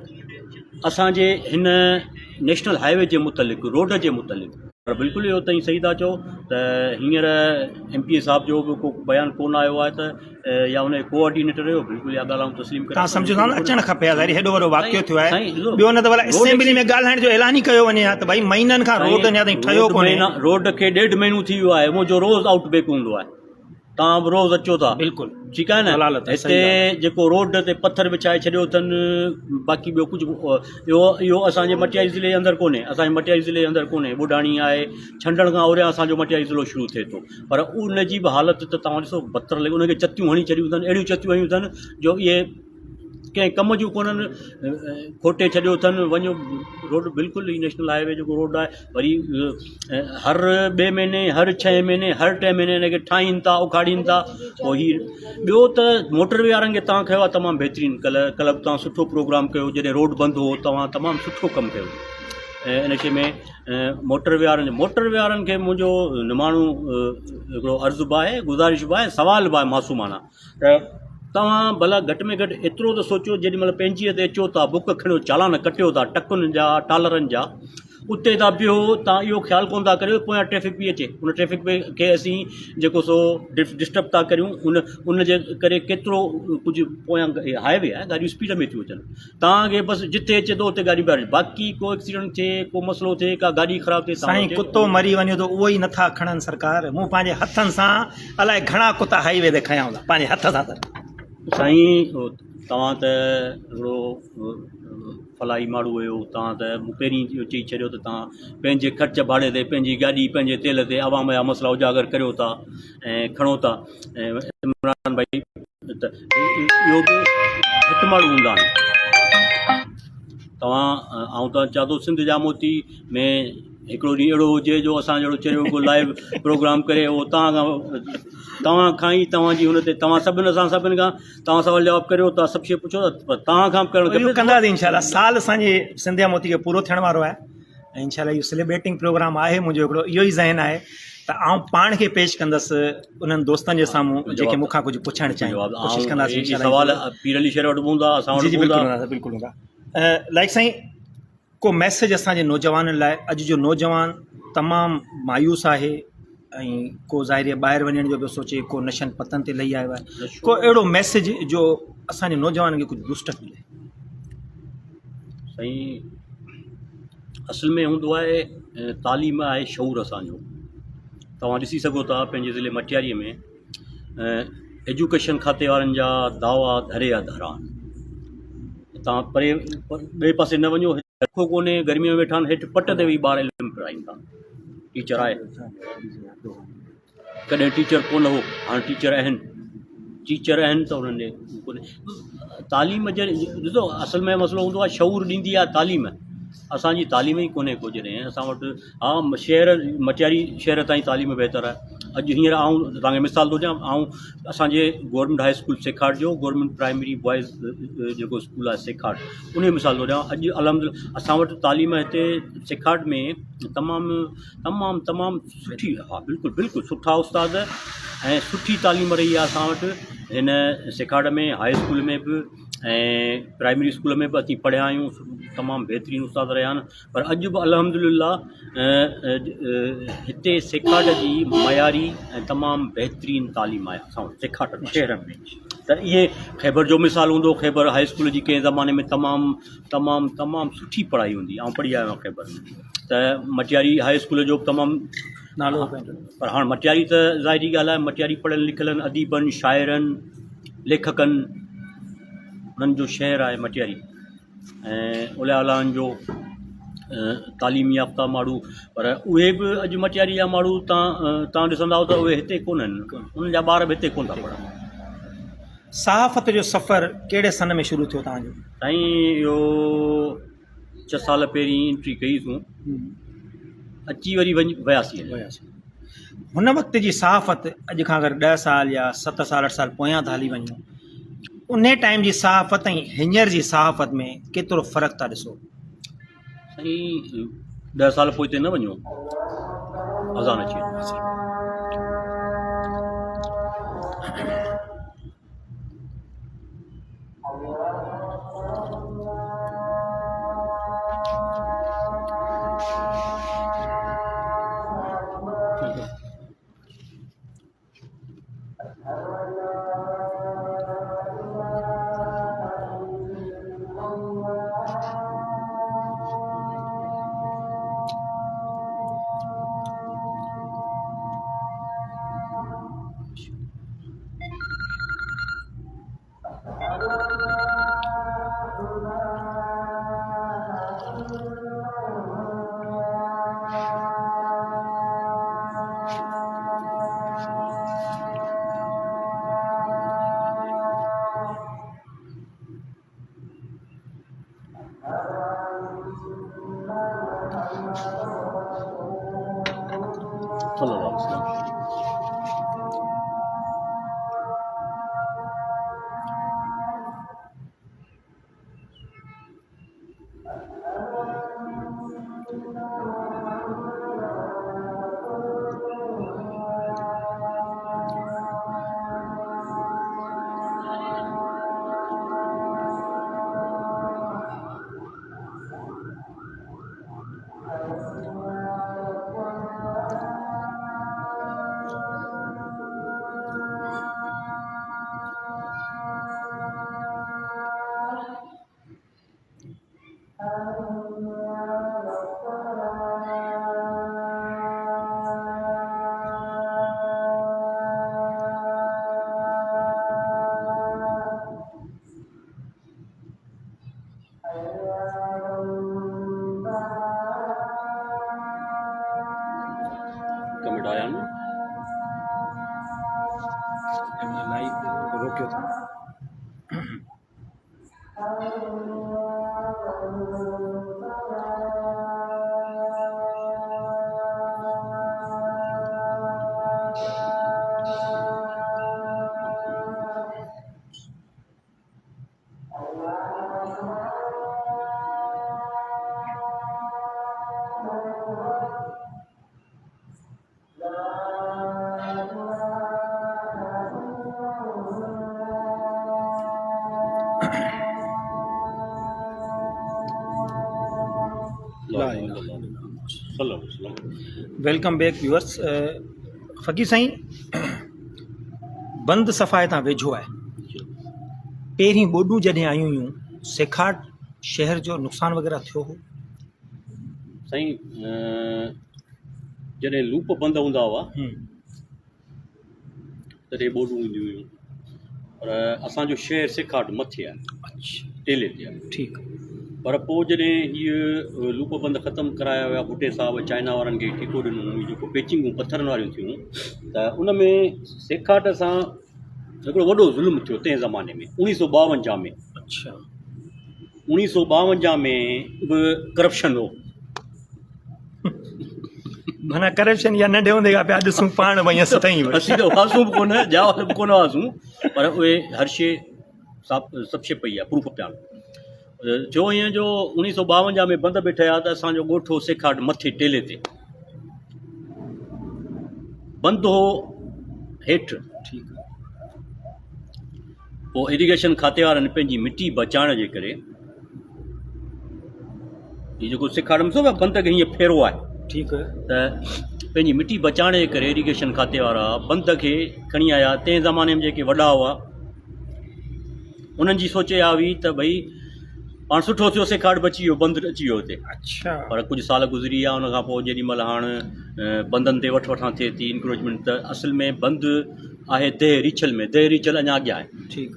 اسان جي هن نيشنل هاء وي جي متعلق روڊ جي متعلق. پر بلڪل اهو تائين صحيح ٿا چئو ته هينئر ايم پي اي صاحب جو به ڪو بيان ڪونه آيو آهي ته يا ان جي ڪوآرڊينيٽر جو بلڪل اها ڳالهه آئون تسليم ڪريان توهان سمجهو ٿا نه اچڻ کپي ها ظاهري هيڏو وڏو واقعو ٿيو آهي ٻيو نه ته ڀلا اسيمبلي ۾ ڳالهائڻ جو اعلان ئي ڪيو وڃي ها ته ڀائي مهينن کان روڊ اڃا تائين ٺهيو ڪونهي. روڊ کي ڏيڍ مهينو ٿي ويو آهي منهنجو روز آئوٽ بيڪ هوندو آهي. توهان به روز اچو ٿا بلڪل ٺيڪ آهي نه هتي جيڪو روڊ تي پٿر وڇائي ڇڏيو اٿن باقي ٻيو ڪجهه اهو اهو اسانجي مٽياري ضلعي اندر ڪونهي اسانجي مٽياري ضلعي اندر ڪونهي ٻڍاڻي آهي ڇنڊڻ کان اوريان اسانجو مٽياري ضلعو شروع ٿئي ٿو پر ان جي به حالت ته توهان ڏسو بدتر لڳي ان کي چتيون هڻي ڇڏيون اٿن اهڙيون چتيون هنيون اٿن جو اهي ڪنهن ڪم جون ڪونهن کوٽي ڇڏيو اٿن وڃو روڊ بلڪل ئي نيشنل هاء وي جيڪو روڊ آهي وري هر ٻئي مهيني هر ڇهين مهيني هر ٽئين مهيني هن کي ٺاهين ٿا اکاڙين ٿا پوء هي ٻيو ته موٽر وي وارن کي توهان ڪيو آهي تمام بهترين ڪلهه ڪلهه به توهان سٺو پروگرام ڪيو جڏهن روڊ بند هو توهان تمام سٺو ڪم ڪيو ۽ ان شي ۾ موٽر وي وارن موٽر وي وارن کي منهنجو نماڻو هڪڙو عرض به آهي گذارش به آهي سوال به آهي معصومانه ته توهان ڀلا گهٽ ۾ گهٽ ايترو ته سوچيو جيڏي مهل پنهنجي تي اچو ٿا بڪ کڻيو چالان ڪٽيو ٿا ٽڪن جا ٽالرن جا اتي ٿا بيهو تان اهو خيال ڪونه ٿا ڪريو پويان ٽريفڪ پئي اچي ان ٽريفڪ کي اسين جيڪو سو ڊسٽرب ٿا ڪريون ان ان جي ڪري ڪيترو ڪجهه پويان هاء وي آهي گاڏيون اسپيڊ ۾ ٿيون اچن توهان کي بس جتي اچي ٿو اتي گاڏي بيهاري باقي ڪو ايڪسيڊنٽ ٿئي ڪو مسئلو ٿئي ڪا گاڏي خراب ٿئي سائين ڪتو مري وڃي ٿو اهو ئي نٿا کڻن سرڪار مون پنهنجي هٿن سان الائي گهڻا ڪتا هائي وي تي کنيا هوندا پنهنجي هٿ سان سر. سائين توهان ته هڪڙو فلاحي ماڻهو هيو توهان ته مون پهرين اهو چئي ڇڏيو ته توهان پنهنجي خرچ ڀاڙي تي پنهنجي گاڏي پنهنجي تيل تي عوام جا مسئلا اجاگر ڪريو ٿا ۽ کڻو ٿا ۽ عمران ڀائي ته اهو به گهٽ ماڻهو هوندا آهن توهان آئون ته چوان ٿو سنڌ جا موتي ۾ هڪڙو ڏينهن اهڙو هجي جو اسان جهڙو چريو ڪو لائيو پروگرام ڪري اهو توهان کان توهان کان ئي توهان جي هن تي توهان سڀن اسان سڀن کان توهان سوال جواب ڪريو توهان سڀ شي پڇو پر توهان کان به ڪرڻ کپي ڪنداسين انشاء الله سال اسان جي سنڌ جا موتي کي پورو ٿيڻ وارو آهي ۽ انشاء الله اهو سيليبريٽنگ پروگرام آهي منهنجو هڪڙو اهو ئي ذهن آهي ته آئون پاڻ کي پيش ڪندس انهن دوستن جي سامهون جيڪي مون کان ڪجهه پڇڻ چاهين ڪوشش ڪنداسين انشاء الله سوال پير علي شير وٽ به هوندا اسان وٽ جي جي بلڪل هوندا بلڪل هوندا لائق سائين ڪو ميسيج اسان جي نوجوانن لاء اڄ جو نوجوان تمام مايوس آهي ۽ ڪو ظاهري ٻاهر وڃڻ جو پيو سوچي ڪو نشن پتن تي لهي آيو آهي ڪو اهڙو ميسيج جو اسان جي نوجوانن کي ڪجهه بوسٽ اپ ملي. سائين اصل ۾ هوندو آهي تعليم آهي شعور اسان جو توهان ڏسي سگهو ٿا پنهنجي ضلعي مٽياري ۾ ايجوڪيشن کاتي وارن جا دعوا ڌري جا ڌرا آهن توهان پري ٻئي پاسي نه وڃو پکو ڪونهي گرمي ۾ ويٺا آهن هيٺ پٽ تي ويهي ٻار علم پرائين ٿا ٽيچر آهي ڪڏهن ٽيچر ڪونه هو هاڻي ٽيچر آهن ٽيچر آهن ته انهن ڏي ڪونهي تعليم جي ڏسو اصل ۾ مسئلو هوندو آهي شعور ڏيندي آهي تعليم اسان جي تعليم ئي ڪونهي ڪو جڏهن اسان وٽ ها شهر مٽياري شهر تائين تعليم بهتر آهي اڄ هينئر آئون توهان کي مثال ٿو ڏيان آئون اسانجي گورنمينٽ هاء اسڪول سيکاٽ جو گورنمينٽ پرائمري بوائز جيڪو اسڪول آهي سيکاٽ ان جو مثال ٿو ڏيان اڄ الحمد اسان وٽ تعليم هتي سيکاٽ ۾ تمام تمام تمام سٺي ها بلڪل بلڪل سٺا استاد ۽ سٺي تعليم رهي آهي اسان وٽ هن سيکاٽ ۾ هاء اسڪول ۾ به ۽ پرائمري اسڪول ۾ به اسين پڙهيا آهيون تمام بهترين استاد رهيا آهن پر اڄ به الحمد لله هتي سيکاٽ جي معياري ۽ تمام بهترين تعليم آهي اسان وٽ سيکاٽ شهر ۾ ته اهي خيبر جو مثال هوندو خيبر هاء اسڪول جي ڪنهن زماني ۾ تمام تمام تمام سٺي پڙهائي هوندي آئون پڙهي آيو آهيان خيبر ۾ ته مٽياري هاء اسڪول جو به تمام نالو پر هاڻ مٽياري ته ظاهري ڳالهه آهي مٽياري پڙهيل لکيلن اديبن شاعرن ليکڪن انهن جو شهر آهي مٽياري ۽ اولياء الله جو تعليم يافته ماڻهو پر اهي به اڄ مٽياري جا ماڻهو تان تان ڏسندا ته اهي هتي ڪونهن انهن جا ٻار به هتي ڪونه ٿا پڙهن. صحافت جو سفر ڪهڙي سن ۾ شروع ٿيو توهان جو؟ سائين اهو ڇهه سال پهرين انٽري ڪئي سون اچي وري وڃي وياسين. هن وقت جي صحافت اڄ کان اگر ڏهه سال يا ست سال اٺ سال پويان ٿا هلي وڃون انهي ٽائيم جي صحافت ۽ هينئر جي صحافت ۾ ڪيترو فرق ٿا ڏسو؟ سائين ڏهه سال پوئتي نه وڃو اذان اچي وئي. صلي الله عليه وسلم. ڪمينٽ آيا آهن. روڪيو ٿا. Welcome back viewers فقير سائين بند صفا هتان ويجهو آهي پهرين ٻوڏون جڏهن آيون هيون سيکاٽ شهر جو نقصان وغيره ٿيو هو سائين جڏهن لوپ بند هوندا هئا تڏهن ٻوڏون اينديون هيون پر اسانجو شهر سيکاٽ مٿي آهي ٽيلي تي آهي ٺيڪ پر پوء جڏهن هيء لوپ بند ختم ڪرايا ويا ڀٽي صاحب چائنا وارن کي ٺيڪو ڏنو هي جيڪو پيچنگون پٿرن واريون ٿيون ته ان ۾ سيکاٽ سان هڪڙو وڏو ظلم ٿيو تنهن زماني ۾ اوڻيهه سو ٻاونجاهه ۾ اچھا اوڻيهه سو ٻاونجاهه ۾ به ڪرپشن هو. معنيٰ ڪرپشن يا ننڍي هوندي کان پيا ڏسون پاڻ وئي اسين تائين اسين ته هئاسون به ڪونه ڄاول به ڪونه هئاسون پر اهي هر شي سڀ شي پئي آهي پروف پيا آهن ٿيو ائين جو اوڻيهه سو ٻاونجاهه ۾ بند به ٺهيا ته اسانجو ڳوٺ هو سيکاٽ مٿي ٽيلي تي بند هو هيٺ ٺيڪ پوء اريگيشن کاتي وارن پنهنجي مٽي بچائڻ جي ڪري هي جيڪو سکاڙ ۾ سو بند کي هيئن ڦيرو آهي ٺيڪ ته پنهنجي مٽي بچائڻ جي ڪري اريگيشن کاتي وارا بند کي کڻي آيا تنهن زماني ۾ جيڪي وڏا هئا انهن جي سوچ اها هئي ته ڀئي پاڻ سٺو ٿيو سيکاٽ بچي ويو بند اچي ويو هتي اڇا پر ڪجهه سال گذري ويا ان کان پوء جيڏي مهل هاڻ بندن تي وٺ وٺان ٿئي ٿي انڪروچمينٽ ته اصل ۾ بند آهي ديهه ريڇل ۾ ديهه ريڇل اڃا اڳيان آهي ٺيڪ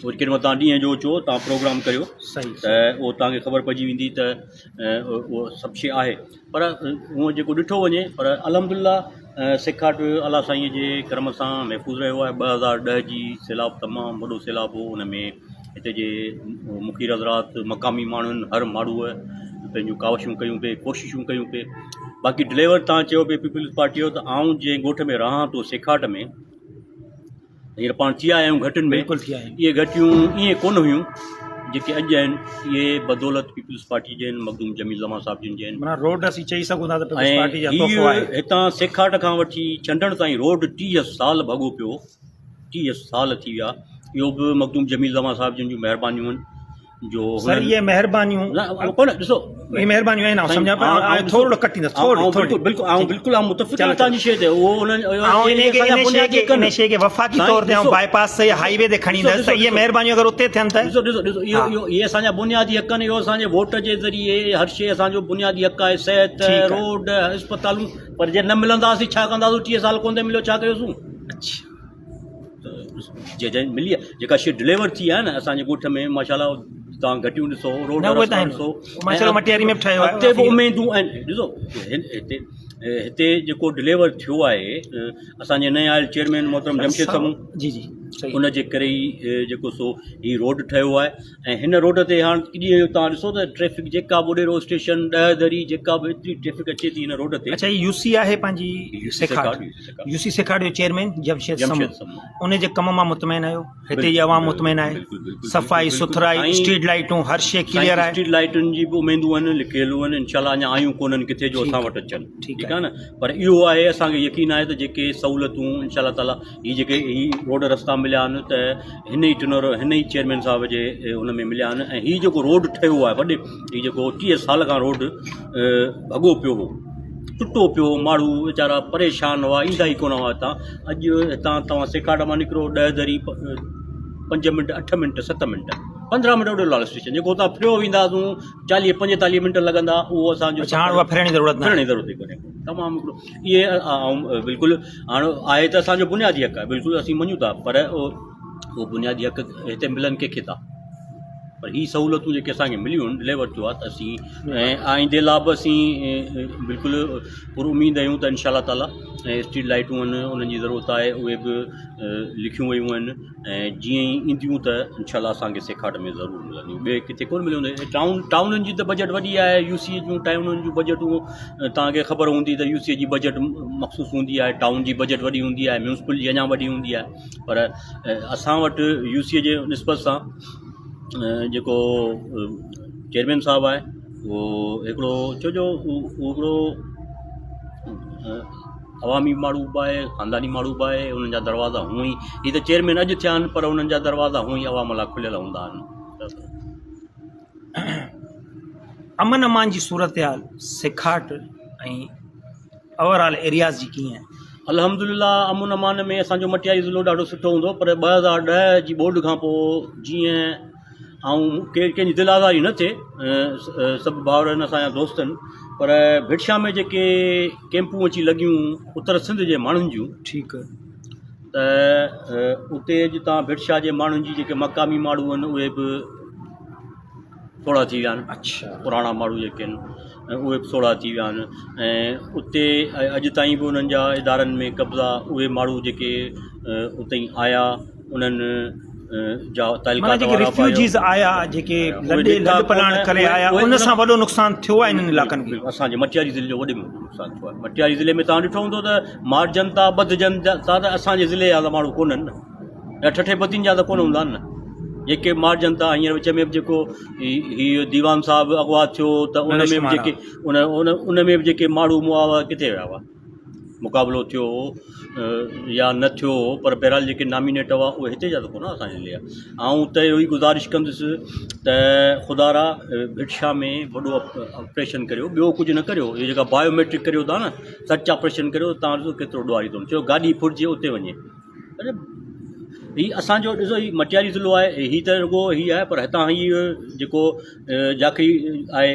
وري ڪيڏي مهل تان ڏينهن جو اچو تان پروگرام ڪريو صحيح ته اهو تان کي خبر پئجي ويندي ته اهو سڀ شي آهي پر هونء جيڪو ڏٺو وڃي پر الحمد لله سيکاٽ الله سائين جي ڪرم سان محفوظ رهيو آهي 2010 جي سيلاب تمام وڏو سيلاب هو ان ۾ هتي جي مخير حضرات مقامي ماڻهن هر ماڻهوء پنهنجون ڪاوشون ڪيون پئي ڪوششون ڪيون پئي باقي ڊليور تان چيو پئي پيپلز پارٽي جو ته آئون جنهن ڳوٺ ۾ رهان ٿو سيکاٽ ۾ هينئر پاڻ ٿي آيا آهيون گهٽين ۾ بلڪل ٿي آيا آهيون اهي گهٽيون ائين ڪونه هيون جيڪي اڄ آهن اهي بدولت پيپلز پارٽي جي آهن مخدوم جميل زمان صاحب جن جي آهن معنيٰ روڊ اسين چئي سگهون ٿا ته پيپلز پارٽي جا ۽ تحفو آهي هتان سيکاٽ کان وٺي ڇنڊڻ تائين روڊ 30 سال ڀڳو پيو 30 سال ٿي ويا اهو به مخدوم جميل زمان صاحب جن جون مهربانيون آهن جو سر اهي مهربانيون نه ڪونه ڏسو اهي مهربانيون آهن آئون سمجهان پيو آئون ٿورڙو ڪٽيندس ٿورڙو ٿورڙو بلڪل آئون بلڪل آئون متفق آهيان توهان جي شيء تي اهو انهن آئون انهي کي انهي شيء کي انهي شيء کي وفاقي طور تي آئون باء پاس يا هائي وي تي کڻي ايندس ته اهي مهربانيون اگر اتي ٿين ته ڏسو ڏسو ڏسو اهو اهو اهي اسان جا بنيادي حق آهن اهو اسان جي ووٽ جي ذريعي هر شيء اسان جو بنيادي حق آهي صحت روڊ اسپتالون پر جي نه ملنداسين ڇا ڪنداسون 30 سال ڪونه مليو ڇا ڪيوسون اڇا جي ملي آهي جيڪا شي ڊليور ٿي آهي نه اسان جي ڳوٺ ۾ ماشاء الله توهان گهٽيون ڏسو روڊ رستا ڏسو ماشاء الله مٽياري ۾ به ٺهيو آهي اڳتي به اميدون آهن ڏسو هتي هتي جيڪو ڊليور ٿيو آهي اسان جي نئين آيل چيئرمين محترم جمشيد سمون جي جي ان جي ڪري ئي جيڪو سو هي روڊ ٺهيو آهي ۽ هن روڊ تي هاڻ ڏينهن جو تان ڏسو ته ٽريفڪ جيڪا به اڏيرو اسٽيشن ڏهه دري جيڪا به ايتري ٽريفڪ اچي ٿي هن روڊ تي. اڇا هي يو سي آهي پنهنجي سيکاٽ يو سي سيکاٽ جو چيئرمين جمشيد سمون ان جي ڪم مان مطمئن آهيو هتي جي عوام مطمئن آهي صفائي سٿرائي اسٽريٽ لائيٽون هر شي ڪليئر آهي. اسٽريٽ لائيٽن جي به اميدون آهن لکيلون آهن انشاء الله اڃا آيون ڪونهن ڪٿي جو اسان وٽ اچن ٺيڪ آهي نه پر اهو آهي اسان کي يقين آهي ته جيڪي سهولتون انشاء الله تعالي هي جيڪي هي روڊ رستا مليا آهن ته هن ئي ٽنر هن ئي چيئرمين صاحب جي ان ۾ مليا آهن ۽ هي جيڪو روڊ ٺهيو آهي وڏي هي جيڪو 30 سال کان روڊ ڀڳو پيو هو ٽٽو پيو هو ماڻهو ويچارا پريشان هئا ايندا ئي ڪونه هئا هتان اڄ هتان توهان سيکاٽ مان نڪرو ڏهه دري پنج منٽ اٺ منٽ ست منٽ 15 منٽ اڏو لال اسٽيشن جيڪو هتان ڦريو وينداسون 40 45 منٽ لڳندا اهو اسانجو اڇا هاڻ اها ڦرڻ جي ضرورت نه ڦرڻ جي ضرورت ئي ڪونهي تمام هڪڙو اهي آئون بلڪل هاڻ آهي ته اسانجو بنيادي حق آهي بلڪل اسين مڃون ٿا پر اهو بنيادي حق هتي ملن ڪنهن کي ٿا پر هي سهولتون جيڪي اسانکي مليون آهن ڊليور ٿيو آهي ته اسين ۽ آئيندي لاء به اسين بلڪل پر اميد آهيون ته انشاء الله تعاليٰ ۽ اسٽريٽ لائيٽون آهن انهن جي ضرورت آهي اهي به لکيون ويون آهن ۽ جيئن ئي اينديون ته انشاء الله اسان کي سيکاٽ ۾ ضرور ملنديون ٻئي ڪٿي ڪونه ملنديون ٽائون ٽائونن جي ته بجيٽ وڏي آهي يو سي جون ٽائونن جون بجيٽون توهان کي خبر هوندي ته يو سي جي بجيٽ مخصوص هوندي آهي ٽائون جي بجيٽ وڏي هوندي آهي ميونسپل جي اڃا وڏي هوندي آهي پر اسان وٽ يو سي جي نسبت سان جيڪو چيئرمين صاحب آهي اهو هڪڙو ڇو جو اهو هڪڙو عوامي ماڻهو به آهي خانداني ماڻهو به آهي انهن جا دروازا هونئن ئي هي ته چيئرمين اڄ ٿيا آهن پر انهن جا دروازا هونئن ئي عوام لاء کليل هوندا آهن. امن امان جي صورتحال سيکاٽ ۽ اوور آل ايرياز جي ڪيئن آهي؟ الحمدلله امن امان ۾ اسان جو مٽياري ضلعو ڏاڍو سٺو هوندو پر 2010 جي ٻوڏ کان پوء جيئن آئون ڪنهن جي دل آزاري نه ٿئي سڀ ڀائر آهن اسان جا دوست آهن پر ڀٽ شاهه ۾ جيڪي ڪيمپون اچي لڳيون اتر سنڌ جي ماڻهن جون ٺيڪ ته اتي اڄ تان ڀٽ شاهه جي ماڻهن جي جيڪي مقامي ماڻهو آهن اهي به سوڙها ٿي ويا آهن اڇا پراڻا ماڻهو جيڪي آهن اهي به سوڙها ٿي ويا آهن ۽ اتي اڄ تائين به انهن جا ادارن ۾ قبضا اهي ماڻهو جيڪي اتي آيا انهن جا معنيٰ جيڪي ريفيوجيز آيا جيڪي لڏي لڏ پلاڻ ڪري آيا ان سان وڏو نقصان ٿيو آهي انهن علائقن کي اسان جي مٽياري ضلعي جو وڏي ۾ وڏو نقصان ٿيو آهي مٽياري ضلعي ۾ توهان ڏٺو هوندو ته مارجن ٿا ٻڌجن ٿا ته اسان جي ضلعي جا ته ماڻهو ڪونهن نه يا ٺٽي بدين جا ته ڪونه هوندا آهن نه جيڪي مارجن ٿا هينئر وچ ۾ به جيڪو هي ديوان صاحب اغوا ٿيو ته ان ۾ به جيڪي ان ان ۾ به جيڪي ماڻهو مئا هئا ڪٿي ويا هئا مقابلو ٿيو هو يا نه ٿيو هو پر بهرحال جيڪي نامينيٽ هئا اهي هتي جا ته ڪونه اسان جي ضلعي جا آئون ته اهو ئي گذارش ڪندس ته خدارا ڀٽ شاهه ۾ وڏو آپريشن ڪريو ٻيو ڪجهه نه ڪريو اهو جيڪا بايو ميٽرڪ ڪريو ٿا نه سرچ آپريشن ڪريو تان ڏسو ڪيترو ڏوهاري ٿو ڇو گاڏي ڦرجي اتي وڃي هي اسانجو ڏسو هي مٽياري ضلعو آهي هي ته رڳو هي آهي پر هتان هي جيڪو جاکري آهي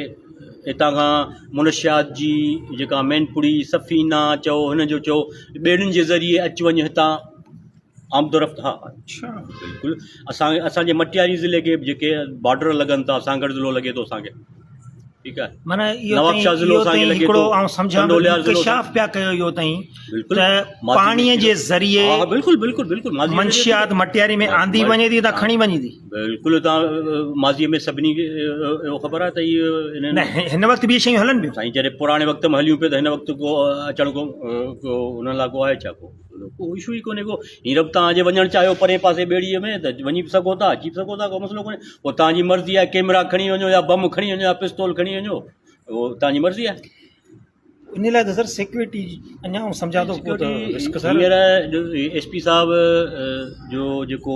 هتان کان منشيات جي جيڪا مين پڙي سفينا چئو هن جو چئو ٻيڙين جي ذريعي اچ وڃ هتان آمد و رفت ها اڇا بلڪل اسان اسانجي مٽياري ضلعي کي جيڪي بارڊر لڳن ٿا سانگهڙ ضلعو لڳي ٿو اسانکي ٺيڪ آهي معنيٰ اهو نوابشاهه ضلعو اهو اسان کي تائين لڳي هڪڙو ٿو آئون سمجهان ٿو ٽنڊو الهيار ضلعو انڪشاف پيا ڪيو اهو تائين بلڪل ته ماضي پاڻي ۾ جي ذريعي ها بلڪل بلڪل بلڪل ماضي منشيات مٽياري ۾ آندي وڃي ٿي ته کڻي وڃي ٿي بلڪل تان ماضي ۾ سڀني کي اهو خبر آهي ته اهو انهن نه هن وقت به شيون هلن پيون سائين جڏهن پراڻي وقت ۾ هليون پيون ته هن وقت ڪو اچڻ ڪو ڪو انهن لاء ڪو آهي ڇا ڪو ڪو اشو ئي ڪونهي ڪو هينئر به تان جي وڃڻ چاهيو پرين پاسي ٻيڙيء ۾ ته وڃي به سگهو ٿا اچي به سگهو ٿا ڪو مسئلو ڪونهي پوء تان جي مرضي آهي ڪيمرا کڻي وڃو يا بم کڻي وڃو يا پستول کڻي وڃو اهو تان جي مرضي آهي ان لاء ته سر سيڪيورٽي اڃا آئون سمجهان ٿو پيو ته رسڪ سر هينئر ايس پي صاحب جو جيڪو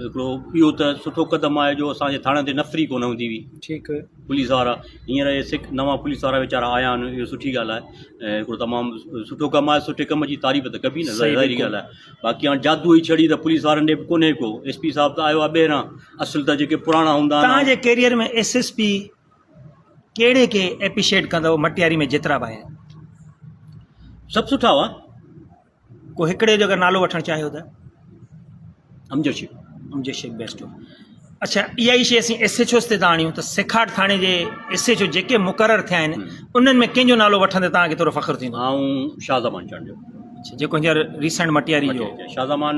هڪڙو اهو ته سٺو قدم آهي جو اسان جي ٿاڻن تي نفري ڪونه هوندي هئي ٺيڪ پوليس وارا هينئر اهي سک نوان پوليس وارا ويچارا آيا آهن اهو سٺي ڳالهه آهي ۽ هڪڙو تمام سٺو ڪم آهي سٺي ڪم جي تعريف ته ڪبي نه ظاهري ڳالهه آهي باقي هاڻي جادو ئي ڇڙي ته پوليس وارن ڏي به ڪونهي ڪو ايس پي صاحب ته آيو آهي ٻاهران اصل ته جيڪي پراڻا هوندا آهن توهان جي ڪيريئر ۾ ايس ايس پي ڪهڙي کي ايپريشيٽ ڪندؤ مٽياري ۾ جيترا به آهن؟ سڀ سٺا هئا. ڪو هڪڙي جو اگر نالو وٺڻ چاهيو ته؟ امجد شيخ. امجد شيخ بيسٽ هو. اڇا اها ئي شيء اسين ايس ايڇ اوز تي ٿا آڻيون ته سيکاٽ ٿاڻي جي ايس ايڇ او جيڪي مقرر ٿيا آهن انهن ۾ ڪنهن جو نالو وٺندي توهان کي ٿورو فخر ٿيندو؟ آئون شاهه زمان چانڊيو. اڇا جيڪو هينئر ريسنٽ مٽياري جو. شاهه زمان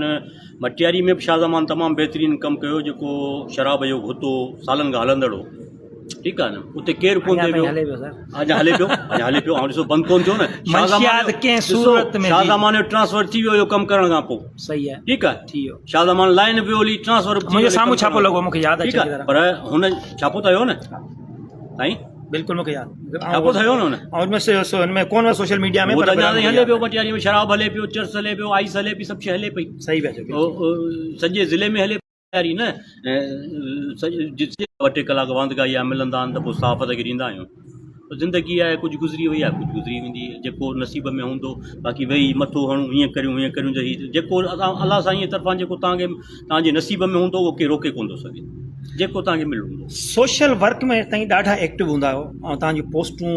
مٽياري ۾ به شاهه زمان تمام بهترين ڪم ڪيو جيڪو شراب جو گهتو سالن کان هلندڙ هو ٺيڪ آهي نه اتي ڪير ڪون ٿي ويو اڃا هلي پيو اڃا هلي پيو هاڻ ڏسو بند ڪون ٿيو نه منشيات ڪنهن صورت ۾ شاهه زمان جو ٽرانسفر ٿي ويو اهو ڪم ڪرڻ کان پوء صحيح آهي ٺيڪ آهي ٿي ويو شاهه زمان لائن ويو هلي ٽرانسفر منهنجي سامهون ڇاپو لڳو مونکي ياد آهي پر هن ڇاپو ته هيو نه سائين بلڪل مونکي ياد ڇاپو ته هيو نه هن ۽ ان ۾ سو ان ۾ ڪون سوشل ميڊيا ۾ پر اڃا تائين هلي پيو مٽياري ۾ شراب هلي پيو چرس هلي پيو آئس هلي پئي سڀ شي هلي پئي صحيح پيا چئو سڄي ضلعي ۾ هلي مٽياري نه سڄي جتي ٻه ٽي ڪلاڪ واندڪائي آ ملندا آهن ته پوء صحافت کي ڏيندا آهيون زندگي آهي ڪجهه گذري وئي آهي ڪجهه گذري ويندي جيڪو نصيب ۾ هوندو باقي ويهي مٿو هڻون هيئن ڪريون هيئن ڪريون ته هي جيڪو الله سائين جي طرفان جيڪو توهان کي توهان جي نصيب ۾ هوندو اهو ڪير روڪي ڪونه ٿو سگهي جيڪو توهان کي ملڻو هوندو. سوشل ورڪ ۾ تائين ڏاڍا ايڪٽو هوندا آهيو ۽ توهان جون پوسٽون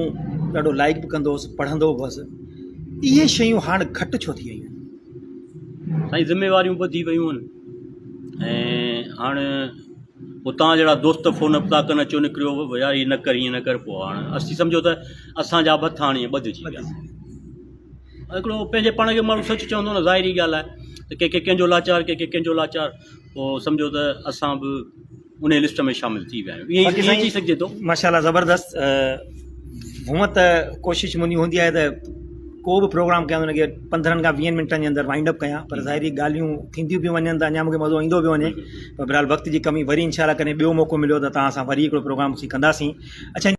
ڏاڍو لائيڪ به ڪندو هوس پڙهندو به هوس اهي شيون هاڻ گهٽ ڇو ٿي ويون آهن؟ سائين ذميواريون وڌي ويون آهن ۽ هاڻ اتان جهڙا دوست فون به ٿا ڪن اچو نڪريو يار هي نه ڪر هيئن نه ڪر پوء هاڻ اسين سمجهو ته اسان جا به هٿ هاڻي ٻڌجي ويا هڪڙو پنهنجي پاڻ کي ماڻهو سچ چوندو نه ظاهري ڳالهه آهي ته ڪنهن کي ڪنهن جو لاچار ڪنهن کي ڪنهن جو لاچار پوء سمجهو ته اسان به ان لسٽ ۾ شامل ٿي ويا آهيون ائين چئي سگهجي ٿو. ماشاءالله زبردست هونء ته ڪوشش منهنجي هوندي آهي ته ڪو به پروگرام ڪيان ان کي پندرهن کان ويهن منٽن جي اندر وائنڊ اپ ڪيان پر ظاهري ڳالهيون ٿينديون پيون وڃن ته اڃا مونکي مزو ايندو پيو وڃي پر بهرحال وقت جي ڪمي وري انشاء الله ڪڏهن ٻيو موقعو مليو ته توهان سان وري هڪڙو پروگرام اسين ڪنداسين اڇا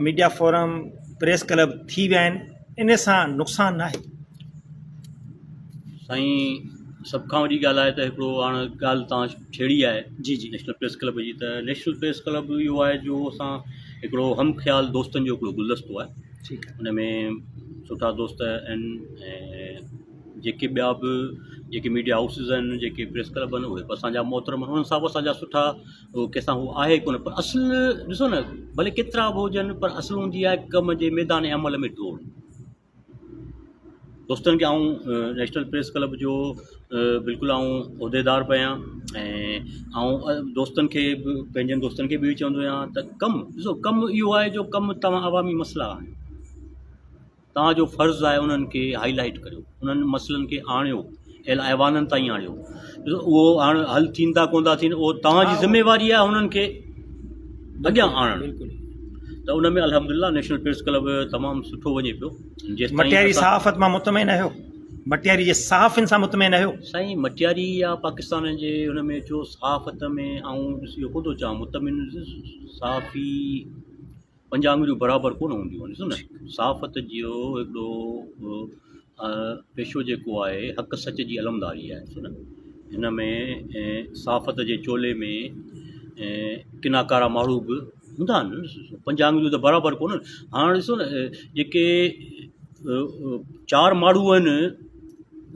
ميڊيا فورم پريس ڪلب ٿي ويا آهن ان سان نقصان ناهي. سائين سڀ کان وڏي ڳالهه آهي ته هڪڙو هاڻ ڳالهه تان ڇيڙي آهي جي جي نيشنل پريس ڪلب جي ته نيشنل پريس ڪلب اهو آهي جو اسان هڪڙو هم خيال دوستن جو هڪڙو گلدستو آهي ٺيڪ ان ۾ سٺا دوست آهن ۽ جيڪي ٻيا به جيڪي ميڊيا هائوسز آهن جيڪي پريس ڪلب آهن اهي به اسان جا محترم آهن انهن سان به اسان جا سٺا اهو ڪنهن سان هو آهي ڪونه پر اصل ڏسو نه ڀلي ڪيترا به هجن پر اصل هوندي آهي ڪم جي ميدان عمل ۾ ڊوڙ دوستن کي آئون نيشنل پريس ڪلب جو بلڪل آئون عهديدار به آهيان ۽ آئون دوستن کي به پنهنجن دوستن کي به اهو چوندو آهيان ته ڪم ڏسو ڪم اهو آهي جو ڪم توهان عوامي مسئلا آهن توهان جو فرض آهي انهن کي هائي لائيٽ ڪريو انهن مسئلن کي آڻيو ايوانن تائين آڻيو اهو هاڻ حل ٿيندا ڪونه ٿا ٿين اهو توهان جي ذميواري آهي انهن کي اڳيان آڻڻ ته ان ۾ الحمد لله نيشنل پريس ڪلب تمام سٺو وڃي پيو مٽياري صحافت مان مطمئن آهيو مٽياري جي صحافين سان مطمئن آهيو سائين مٽياري يا پاڪستان جي ان ۾ جو صحافت ۾ آئون اهو ڪونه ٿو چوان مطمئن صحافي پنج آڱريون برابر ڪونه هونديون آهن ڏسو نه صحافت جو هڪڙو پيشو جيڪو آهي حق سچ جي علمداري آهي ڏسو نه هن ۾ صحافت جي چولي ۾ ڪنا ڪارا ماڻهو به هوندا آهن پنج آڱريون ته برابر ڪونهن هاڻ ڏسو نه جيڪي چار ماڻهو آهن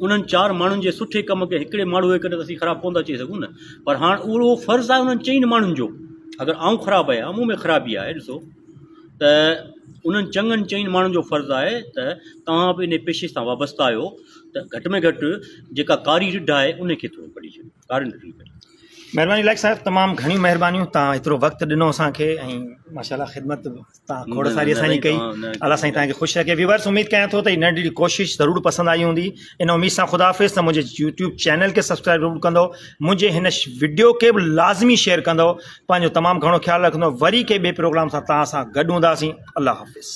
انهن چار ماڻهن جي سٺي ڪم کي هڪڙي ماڻهو جي ڪري ته اسين خراب ڪونه ٿا چئي سگهون نه پر هاڻ اهو فرض آهي انهن چئن ماڻهن جو اگر آئون خراب آهيان مون ۾ خرابي آهي ڏسو ته انهن چڱن چئن ماڻهن جو فرض آهي ته توهان به ان پيشي سان وابسته آهيو ته گهٽ ۾ گهٽ جيڪا ڪاري رڍ آهي ان کي ٿورو ڪڍي ڇڏيو ڪاري رڍ کي مهرباني لائق صاحب تمام گهڻيون مهربانيون توهان ايترو وقت ڏنو اسان کي ۽ ماشاءالله خدمت توهان کوڙ ساري اسان جي ڪئي الله سائين توهان کي خوش رکي ويورس اميد ڪيان ٿو ته هي ننڍڙي ڪوشش ضرور پسند آئي هوندي ان اميد سان خدا حافظ ته منهنجي يوٽيوب چينل کي سبسڪرائب ضرور ڪندو منهنجي هن وڊيو کي به لازمي شيئر ڪندو پنهنجو تمام گهڻو خيال رکندو وري ڪنهن ٻئي پروگرام سان توهان سان گڏ هونداسين الله حافظ.